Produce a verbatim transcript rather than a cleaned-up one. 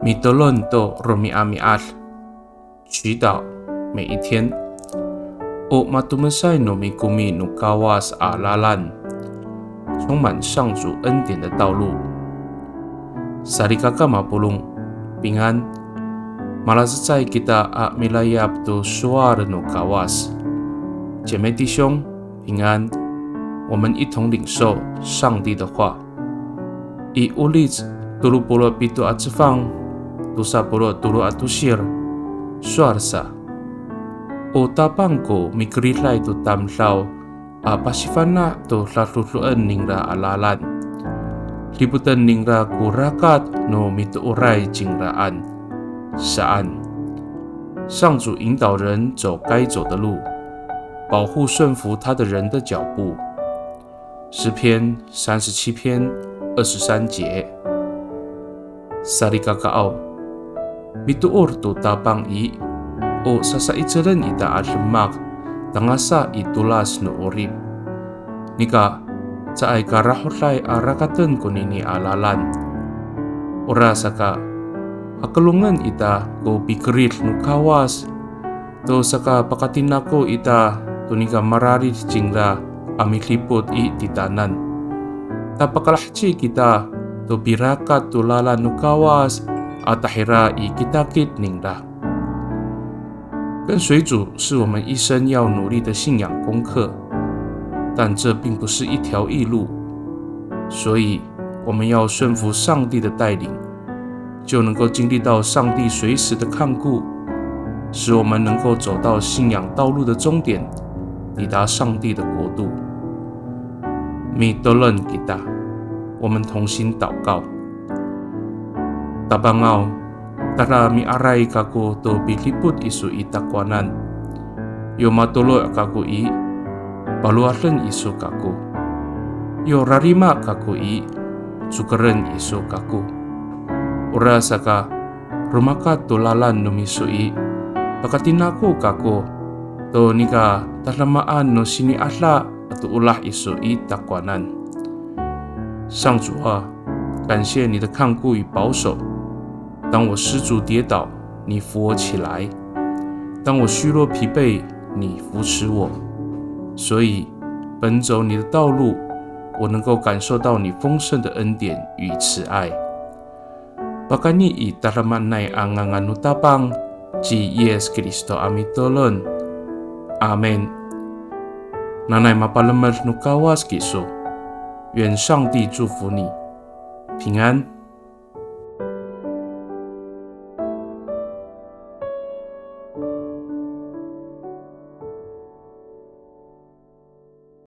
Mitolon to romi'ami'ad, 祈祷每一天。O matomesay no mikomi no Kawas a lalan, 充满上主恩典的道路。Salikaka mapolong, 平安。Malacecay kita a milayap to sowal no Kawas. 姐妹弟兄，平安。我们一同领受上帝的话。I Olic tolo polo' pito a cefang, tosa polo' tolo a tosir, sowal sa. O Tapang ko mikeriday to tamdaw a pasifana' to dadodoen ningra a lalan. Dipoten ningra ko rakat no mitooray cingraan, saan. 上主引导人走该走的路，保护顺服他的人的脚步。诗篇三十七篇二十三节。Salikakaaw, mitoor to Tapang i, o sasaicelen ita a demak tangasa i tolas no 'orip. Nika, caay ka rahoday a rakaten konini a lalan. Orasaka, hakelongen ita ko pikerid no Kawas, to sakapakatinako ita to nika mararid cingra a midipot i titaanan. Ta pakalaheci kita to pirakat to lalan no Kawas a tahira i kitakit ningra. 跟随主是我们一生要努力的信仰功课，但这并不是一条易路，所以我们要顺服上帝的带领，就能够经历到上帝随时的看顾，使我们能够走到信仰道路的终点，抵达上帝的国度。Mitolon kita，我们同心祷告。Tapangaw, tada miaray kako to pidipot iso i takowanan. Yo matolo' kako i, palowaden iso kako. Yo rarima kako i, cokeren iso kako. Orasaka, romakat to lalan no miso i, pakatinako kako to nika tadamaan no sini'ada ato olah iso i takowanan. 上主啊，感谢你的看顾与保守。当我失足跌倒，你扶我起来；当我虚弱疲惫，你扶持我。所以，奔走你的道路，我能够感受到你丰盛的恩典与慈爱。Pakayni i tadamaanay a ngangan no Tapang ci Yis Kristo a mitolon. Amin. Nanay mapalemed no Kawas kiso. 愿上帝祝福你，平安。